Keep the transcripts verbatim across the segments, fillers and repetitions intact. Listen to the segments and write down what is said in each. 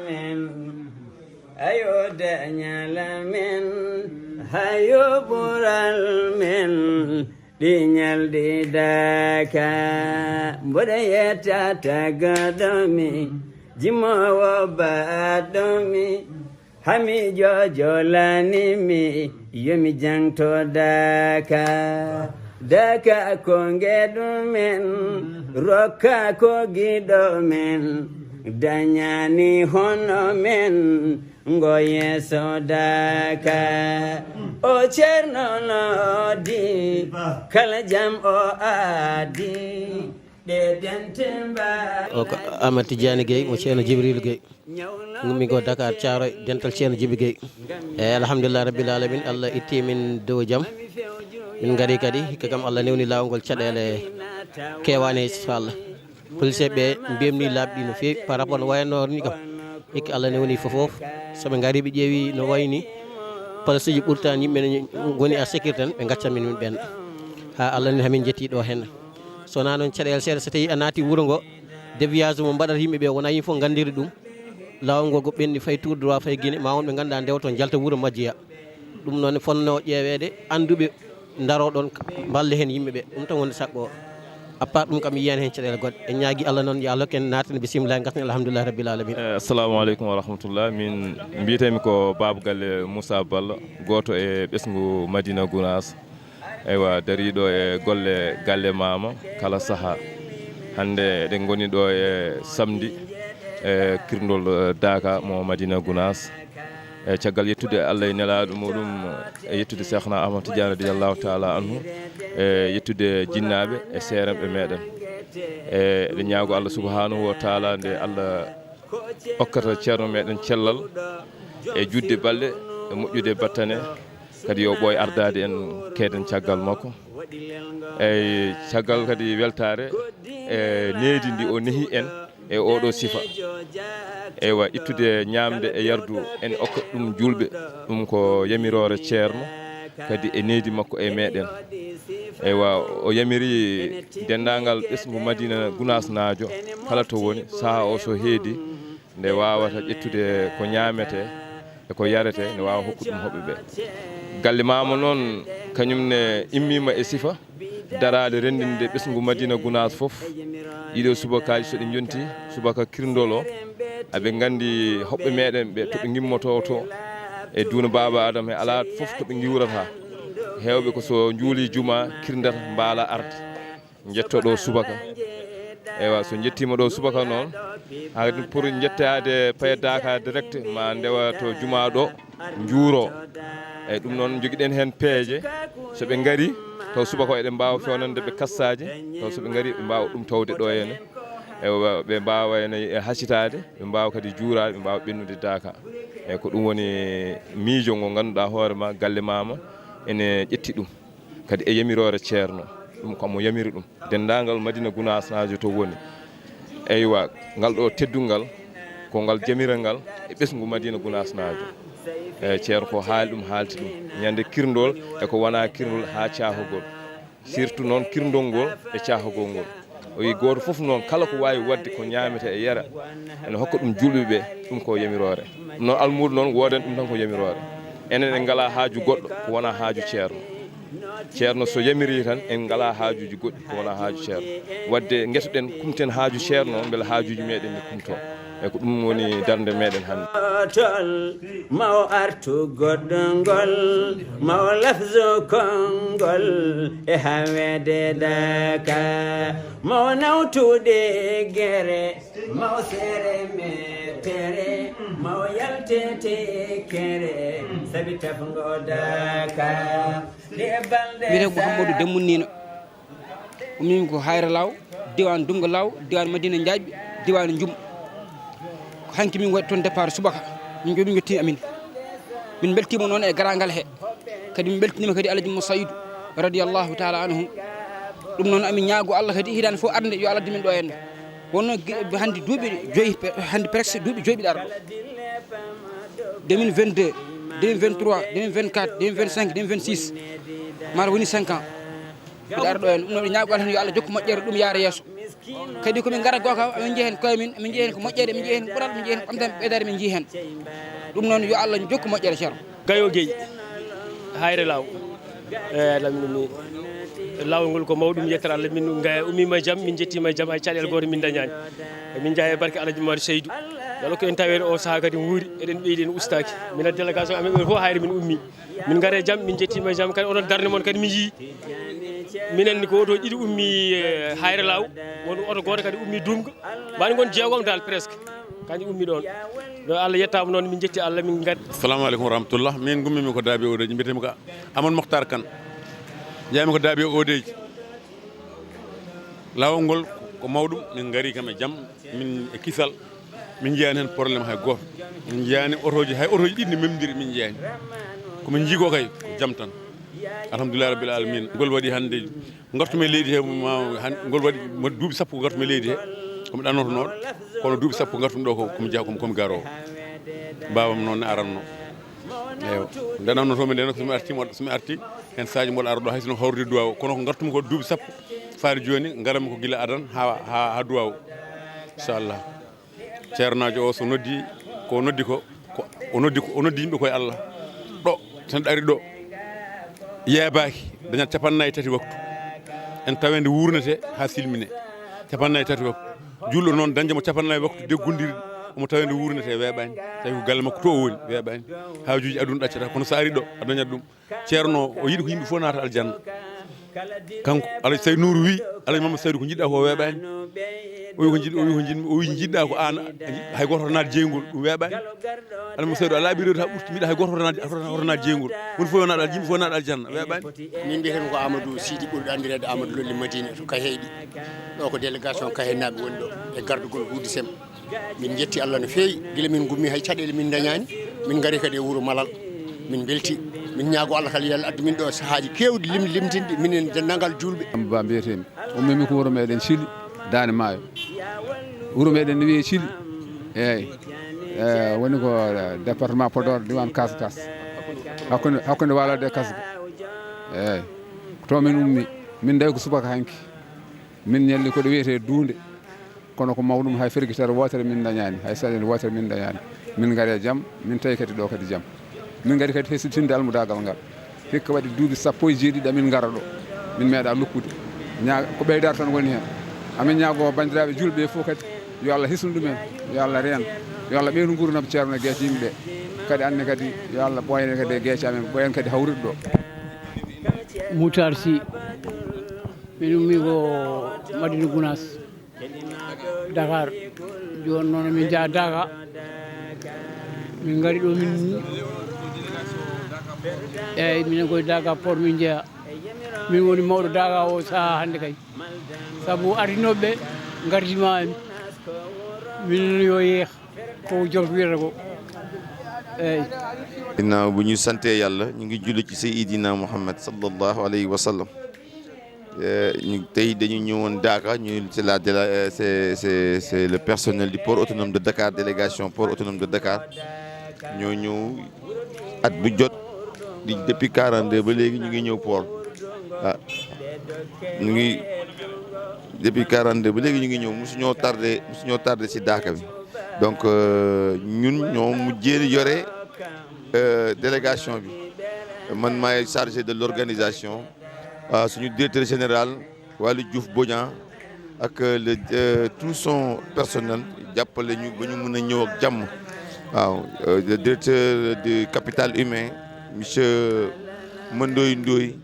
Men, ayo dañal men, hayo ɓural men, ɗi ñalɗi daka. Mboɗo yetta tagaɗo mi, jimowo baɗɗo mi, hami jojolani mi, yomi jangto daka. Daka ko ngeɗu men, rokka ko giɗo men, dañani hono men, ngo yeeso daka. O ceerno noddi, kala jam o addi, ɗe dente mba. O ko Amadou Tidiane Gueye, mo Ceerno Djibril Gueye. Ngummi ko Dakar, Thiaroye, dental Ceerno Djibi Gueye. Eyi, alhamdulillah rabbil alamin, Allah itti min dow jam. Min ngari kadi, hikka kam Allah newni laawol ngol caɗeele keewaani, inchallah. Police ɓe mbiyamni laabi ɗi no feewi par rapport no wayanno ni kam. Hikka Allah newni fof fof. So ɓe ngari ɓe ƴeewi no wayni. Place uji ɓurtani yimɓe ne ngoni à sécurité tan, ɓe ngaccan min, min ɓen. Ha Allah ni hamin jetti ɗo hen. So wona noon caɗeele seeɗa, so tawi a naati wuro ngo, déviation mo mbaɗata yimɓe ɓe, wona yimɓe fof ngandiri ɗum. Laawol ngol ko ɓenni fay tout droit fay Guinée, ma won ɓe ngannduɗaa ndewa toon njalta wuro majjiya. Ɗum noon fotnoo ƴeeweede, annduɓe ndaroo ɗoon, mballa heen yimɓe ɓe. Ɗum tan woni saɗɓo o. À part ɗum kam, mi yiyaani heen caɗeele goɗɗe. En ñaagii Allah noon, yo Allah hokku en naatde, bisimillahi, ngarten, alhamdulillahi rabbil alamin. Eh, assalamu aleykum wa rahmatullah. Min mbiyetee-mi ko Baaba Galle Moussa Balla, gooto e ɓesngu Madina Gounass. Eywa, dariiɗo e golle galle Maama kala sahaa. Hannde eɗen ngoni ɗo e samedi, e kirndol, eh, Daaka mo Madina Gounass. E caggal yettude Allah e nelaaɗo muɗum, e yettude Cheikhna Ahmad Tidiane radiyallahu taala anhu, e yettude jinnaaɓe e seerenɓe meɗen. E eɗen ñaago Allah subhanahu wa taala nde Allah okkata ceerno meɗen cellal e juutde balɗe e moƴƴude battane, kadi yo ɓooy ardaade en keeden caggal makko. Eyyi, caggal kadi weltaare e needi ndi o nehi en e oɗo sifa. Eywa, ittude ñaamde e yardu en okka ɗum juulɓe, ɗum ko yamiroore ceerno, kadi e needi makko e meɗen. Eywa, o yamiri denndaangal ɓesngu Madina Gunaas Naajo, kala to woni, sahaa o so heedi, nde waawata ƴettude ko ñaametee e ko yaretee, nde waawa hokkude ɗum hoɓɓe ɓe. Galle Maama noon, kañum ne immiima e sifa daraade renndinde ɓesngu Madina Gunaas fof. Ɗiɗo subakaaji so ɗi njonti, subaka kirndol o, aɓe nganndi hoɓɓe meɗen ɓe to ɓe ngimmotoo to e duuna Baaba Adama, e alaa fof to ɓe ngiwrata. Heewɓe ko so njuuli juma kirndata, mbaala arde. Njetto ɗo subaka. Eywa, so njettiima ɗo subaka noon, haa kadi pour njettaade paye Daaka direct, ma ndewa to jumaa ɗo, njuuro. Eyyi, ɗum noon njogiɗen heen peeje. So ɓe ngari, taw subaka o eɗen mbaawa fewnande ɓe kassaaji, taw so ɓe ngari, ɓe mbaawa ɗum tawde ɗo henne. Eywa, ɓe mbaawa heen hasitaade, ɓe mbaawa kadi juuraade, ɓe mbaawa ɓennude Daaka. Eyyi, ko ɗum woni miijo ngo ngannduɗaa hoore ma, galle Maama ene ƴetti ɗum. Kadi e yamiroore ceerno, ɗum kam o yamiri ɗum. Denndaangal Madina Gunaas Naajo to woni. Eywa, ngal ɗo teddungal, ko ngal jamiral ngal e ɓesngu Madina Gunaas Naajo. Eyyi, ceerno ko haali ɗum, haalti ɗum. Ñande kirndol e ko wona kirndol haa caahogol. Surtout noon kirndol ngol e caahogol ngol. O wi gooto fof noon, kala ko waawi waɗde ko ñaamete e yara, ene hokka ɗum juulɓe ɓe, ɗum ko yamiroore. Ɗum noon almuudo noon woodani ɗum tan ko yamiroore. Enen en ngalaa haaju goɗɗo ko wonaa haaju ceerno. Ceerno so yamiri tan, en ngalaa haajuuji goɗɗi ko wonaa haaju ceerno. Waɗde ngetoɗen, kumten haaju ceerno, mbele haajuuji meɗen ne kumtoo. E ko ɗum woni darnde meɗen hannde. Tol, ma o artu goɗɗungol, ma o lafzu konngol e haweede Daaka, ma o nawtude gere, ma o seere metere, ma o yalte tekkere, sabi tafngo Daaka. Nde balɗe wiyetee ko Mouhamadou Demba Nino. Ummiimi ko Hayra Law, diiwaan Dumga Law, diiwaan Madina Njaajɓe, diiwaan Njum. Ko hanki min waɗi toon départ subaka. Min njo-, min njottii amin. Min mbeltiima noon e garaangal he. Kadi min mbeltiniima kadi Alhaji Moussa Saïdou, radiyallahu taala anhu. Ɗum noon amin ñaago Allah kadi hitaande fof arde yo Allah addu min ɗo henna. Wonno ge-, hannde duuɓi joyi, pe-, hannde presque duuɓi joyi mbiɗa ara ɗo. Deux mille vingt-deux, deux mille vingt-trois, deux mille vingt-quatre, deux mille vingt-cinq, deux mille vingt-six. Mara woni cinq ans. Mbiɗa ara ɗo henna. Ɗum noon mbiɗa ñaago Allah tan yo Allah jokku moƴƴere ɗum yaara yeeso. Kadi ko min ngara gooka, min njiya heen koye min, min njiya heen ko moƴƴere, min njiya heen ɓural, min njiya heen ɓamtaare, ɓeydaare, min njiya heen. Ɗum noon, yo Allah jokku moƴƴere, Ceerno. Gayo Gueye, Hayre Law. Eyi, Lamine, mi, laawol ngol ko mawɗum, yettere Allah. Min ga-, ummiima e jam, min njettiima e jam, hay caɗeele gooto min ndañaani. Min njaha e barke Alhaji Mamadou Seydou. Yo Allah ko en taweede o sahaa kadi wuuri, eɗen ɓeydi, en ustaaki. Minen délégation amen, ɓe fof Hayre min ummi. Min ngari e jam, min njettiima e jam. Kadi onon darnde mon kadi mi yii. Minen ko oto ɗiɗi ummi, eh, Hayre Law. Won oto gooto kadi ummi Dumga. Mbaɗi ngon jeegom dal presque. Kañum ummi ɗon. Ɗo Allah yettaama noon, min njetti Allah, min ngar- Assalamu aleykum wa rahmatullah. Min gummimi ko Daabe Odeji, mbiyetemi ko Amadou Mokhtar Kane. Jeeyami ko Daabe Odeji. Laawol ngol ko mawɗum, min ngari kam e jam, min e kisal. Min njiyaani heen problème hay gooto. Min njiyaani otooji, hay otooji ɗiɗi ne memdiri min njiyaani. Ko min njii ko kay, ko jam tan. Alhamdulillahi rabbil alamin. Ngol waɗi hannde, ngartumi e leydi he, ma, han-, ngol waɗi mo duuɓi sappo ngartumi e leydi he. Ko mi ɗannotonooɗo, kono duuɓi sappo ngartumi ɗo ko, ko mi jeyaa, ko mi, ko mi garoowo. Baabam noon ne aranno. Eewa. Nde ɗannotomi nde, so mi arti, mo-, so mi arti, heen saaji mboɗo ara ɗo, hay sinno hawrude duwaaw. Kono ko ngartumi ko duuɓi sappo, faade jooni, ngaranmi ko gila adan haa, haa, haa duwaaw. Inchallah. Ceernaajo o so noddi, ko noddi ko, ko, o noddi ko, o noddi yimɓe koye Allah. Ɗo, so neɗɗo ari ɗo, yeebaaki, dañat capanɗe nayi e tati waktu. En tawa nde wuurnete haa silmine. Capanɗe nayi e tati waktu. Juulɗo noon, dañde mo capanɗe nayi waktu deggondirɗi, omo tawa nde wuurnete, weeɓaani. Tawi ko galle makko to o woni, weeɓaani. Haajuuji aduna ɗaccata, kono so ari ɗo, a dañat ɗum. Ceerno o yiɗi ko yimɓe fof naata aljanna. Kanko, Alhaji Saydu Nuuru wi, Alhaji Mamadou Saydu, ko njiɗɗa ko weeɓaani. O wi ko njiɗ-, o wi ko njiɗ-, o wi njiɗɗa ko aan, hay gooto naat jeyngol, ɗum weeɓaani. Alhaji Mamadou Saydu, a laaɓi rewde haa ɓurti, mbiɗa hay gooto hoto naat, hoto, hoto naat jeyngol. Woni fof yo naat al-, yimɓe fof naat aljanna, weeɓaani. Min mbiyetemi ko Amadou Sidi, ɓurɗo anndireede Amadou Lolli Madina to Kayhayɗi. Ɗo ko délégation Kayhayɗinaaɓe woni ɗo, e gardugol Huudu Sem. Min njetti Allah no feewi, gila min ngummi hay caɗeele min dañaani, min ngari kadi e wuro Malal. Min mbelti, min ñaago Allah kala yo Allah addu min ɗo sahaaji keewɗi lim-, limtinɗi, minen denndaangal juulɓe. Ba mbiyetemi, ummimi ko wuro meɗen Cili, Daande Maayo. Wuro meɗen ne wiyee Cili. Eeyi. Eh, woni ko, eh, département Podor, diiwaan Kaskas. Hakkunde, hakkunde Waalo de Kasga. Eeyi. Ko to min ummi. Min ndawi ko subaka hanki. Min ñalli ko ɗo wiyetee Duunde. Kono ko mawɗum, hay fergitere wootere min dañaani, hay saɗeende wootere min dañaani. Min ngari e jam, min tawi kadi ɗo kadi jam. Min ngari kadi hesɗitinde almudaagal ngal. Hikka waɗi duuɓi sappo e jeeɗiɗi amin ngara ɗo. Min meeɗaa lukkude. Ñaa-, ko ɓeydaare tan woni heen. Amin ñaagoo banndiraaɓe juulɓe ɓe fof kadi, yo Allah hisnu ɗumen, yo Allah reen, yo Allah ɓeydu nguurndam Ceerno e geece yimɓe ɓe. Kadi anne kadi, yo Allah ɓooyane kadi e geece amen, ɓooyen kadi hawrude ɗo. Moutar Sy, min ummi ko Madina Gounass. Dakar. Jooni noon min njaha Daga. Min ngari ɗo min, eyyi, minen koye Daga port min njeya. Min woni mawɗo Daga o saha hannde kay. Sabu arinoɓe ngardi ma en. Min yo yeeh ko jom wiyata ko. Eyyi. Ginnaaw bu ñu sante Yàlla, ñu ngi julli ci Seydina Muhammad sallallahu alayhi wa sallam. Eh, ñu, tey dañu ñëwoon Daaka, ñu, c'est la déla-, euh, c'est, c'est, c'est le personnel du port autonome de Dakar, délégation port autonome de Dakar. Ñoo ñëw at bu jot, di, depuis quarante-deux ba léegi ñu ngi ñëw port. Ah, ñu ngi, depuis quarante-deux ba léegi ñu ngi ñëw, musu ñoo tardé, musu ñoo tardé ci Daaka bi. Donc, euh, ñun ñoo mujjee yore, euh, délégation bi. Man maay chargé de l'organisation. Waaw, suñu directeur général, Waly Diouf Bodian, ak le, euh, tout son personnel, jàppale ñu ba ñu mën a ñëw ak jàmm. Waaw, euh, le directeur du capital humain, monsieur Mandoy Ndoye,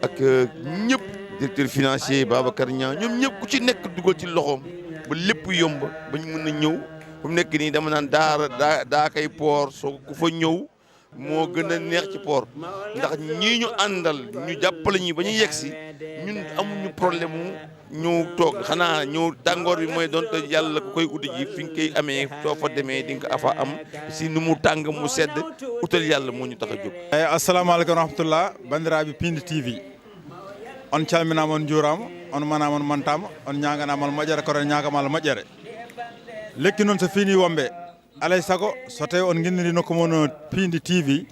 ak, euh, ñëpp, directeur financier Babacar Niang, ñoom ñëpp ku ci nekk dugal ci loxoom ba lépp yomb, ba ñu mën a ñëw. Fu mu nekk nii dama naan daara, daa, daa kay port, soo ku fa ñëw moo gën a neex ci port, ndax ñii ñu àndal ñu jàppale ñi ba ñu yegg si, ñun amuñu problème mu ñëw toog, xanaa ñëw tàngoor bi mooy doon te Yàlla ku koy uti ji fi nga koy amee, soo fa demee di nga ko fa am, si nu mu tàng mu sedd, utal Yàlla moo ñu tax a jóg. Eyi, assalamu aleykum wa rahmatullah, banndiraaɓe Pindi T V. On calminaama, on njuuraama, on manaama, on mantaama, on ñaaganaama Allah moƴƴere, kono on ñaagaama Allah moƴƴere. Lekki noon so fiinii wonɓe, alay sago, so tawii on ngenndiri nokku mon Pindi T V,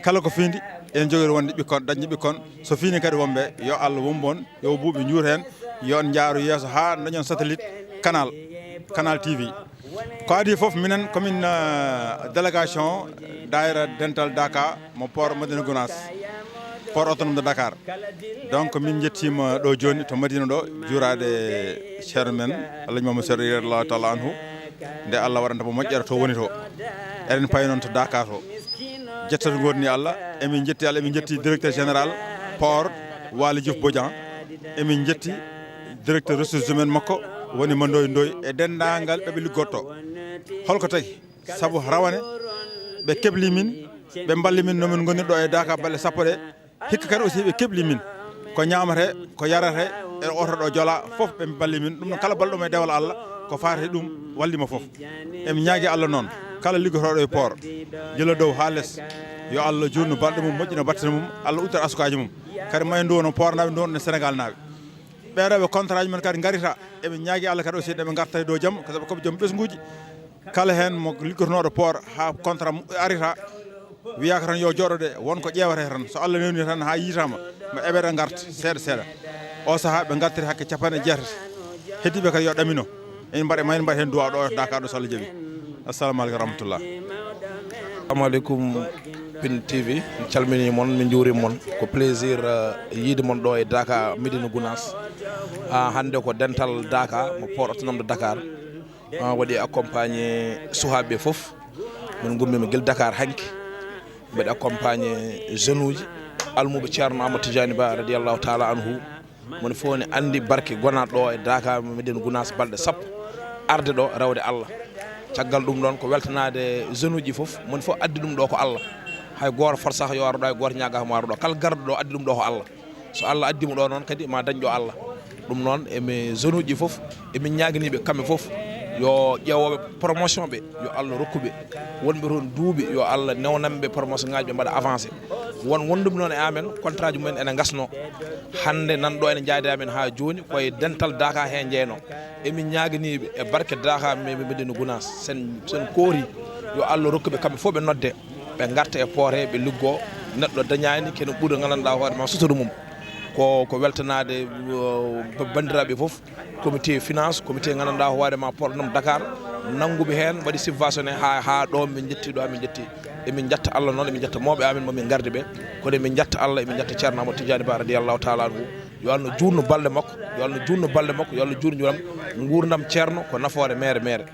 kala ko fiindi, en njogori wonde ɓikkon, dañde ɓikkon. So fiini kadi wonɓe, yo Allah wombo on, yo buuɓe njuur heen. Yo on njaaru yeeso haa dañon satellite canal, canal T V. Ko adii fof, minen komin, eh, délégation daayira dental Daka mo port Madina Gounass, port autonome de Dakar. Donc min njettiima ɗo jooni to Madina ɗo, juuraade ceerno men Alhaji Mamadou Seydi radiyallahu taala anhu, nde Allah waɗanta mo moƴƴere to woni to. Eɗen payi noon to Daka to. Jettata ngootni Allah, emin njetti Allah, emin njetti directeur général port Waly Diouf Bodian, emin njetti directeur ressources humaines makko, woni mo Ndoye Ndoye e denndaangal ɓe ɓe liggotto. Holko tagi? Sabu rawane ɓe kebli min, ɓe mballi min no min ngonir ɗo e Daka balɗe sappo ɗe. Hikka kadi aussi ɓe kebli min. Ko ñaamate, ko yarate, e oto ɗo jola, fof ɓe mballi min. Ɗum noon kala balɗo mo e dewal Allah, ko faati ɗum, wallima fof. Emin ñaagi Allah noon, kala liggotooɗo e port, gila dow haa les, yo Allah juutnu balɗe mum, moƴƴina batte mum, Allah uddita asukaji mum. Kadi ma en nduwono port naaɓe, nduwono Sénégal naaɓe. Ɓeeɗo ɓe contrat ji men kadi ngarita, emin ñaagi Allah kadi aussi nde ɓe ngarta e dow jam, ko sabu ko ɓe joom ɓesnguuji. Kala heen mo liggotonooɗo port haa contrat mum arita, wiyaaka tan yo jooɗo de, won ko ƴeewata tan. So Allah newni tan haa yiitaama, mo eɓere ngarta seeɗa seeɗa. O sahaa ɓe ngartiri hakke capanɗe jeetati. Heddiiɓe kadi yo ɗamino. En mbaɗe, ma en mbaɗ heen duwaa ɗo, Daka ɗo, so Allah jaɓi. Assalamu aleykum wa rahmatullah. Assalamu aleykum, Pin T V. Min calminii mon, min njuuriima mon. Ko plaisir, eh, yiide mon ɗo e Daka, Médina Gounass. Ah, hannde ko dental Daka, mo port autonome de Dakar. Ah, waɗi accompagné suhaaɓe ɓe fof. Min ngummiima gila Dakar hanki. Mbeɗa accompagné jeunes uji, almuɓe Ceerno Amadou Tidiani Ba, radiyallahu taala anhu. Moni fof ne anndi barke gonaɗo ɗo e Daka Médina Gounass balɗe sappo arde ɗo rewde Allah. Caggal ɗum ɗon ko weltanaade jeunes uji fof, moni fof addi ɗum ɗo ko Allah. Hay gooto forsaaka yo ar ɗo, hay gooto ñaagaaka mo ar ɗo. Kala garɗo ɗo addi ɗum ɗo ko Allah. So Allah addi mo ɗo noon kadi ma dañ ɗo Allah. Ɗum noon emi jeunes uji fof, emin ñaaganii ɓe kamɓe fof yo ƴeewooɓe promotion ɓe, yo Allah rokku ɓe. Wonɓe toon duuɓi, yo Allah newnan ɓe promotion ngaji, ɓe mbaɗa avancé. Won wonduɓe noon e amen, contrat ji mumen ene ngasno. Hannde nan ɗo ene jaadi amen haa jooni, koye dental Daka heen jeyno. Emin ñaaganii ɓe e barke Daka me, me Médina Gounass. Sen, sen koori, yo Allah rokku ɓe kamɓe fof ɓe nodde. Ɓe ngarta e port he, ɓe liggo. Neɗɗo dañaani kene ɓuri, nganndanɗaa hoore ma, sutura mum. Ko, ko weltanaade, uh, banndiraaɓe fof, comité finance, comité nganndanɗaa hoore ma port autonome Dakar, nannguɓe heen, mbaɗi subventionné haa, haa ɗo min njetti, ɗo min njetti. Emin njetta Allah noon, emin njetta mawɓe amen mo min ngardi ɓe. Kono emin njetta Allah, emin njetta Ceerno Amadou Tidiani Ba, radiyallahu taala anhu. Yo Allah juutnu balɗe makko, yo Allah juutnu balɗe makko, yo Allah juutnu nguurndam. Nguurndam Ceerno ko nafoore meere meere.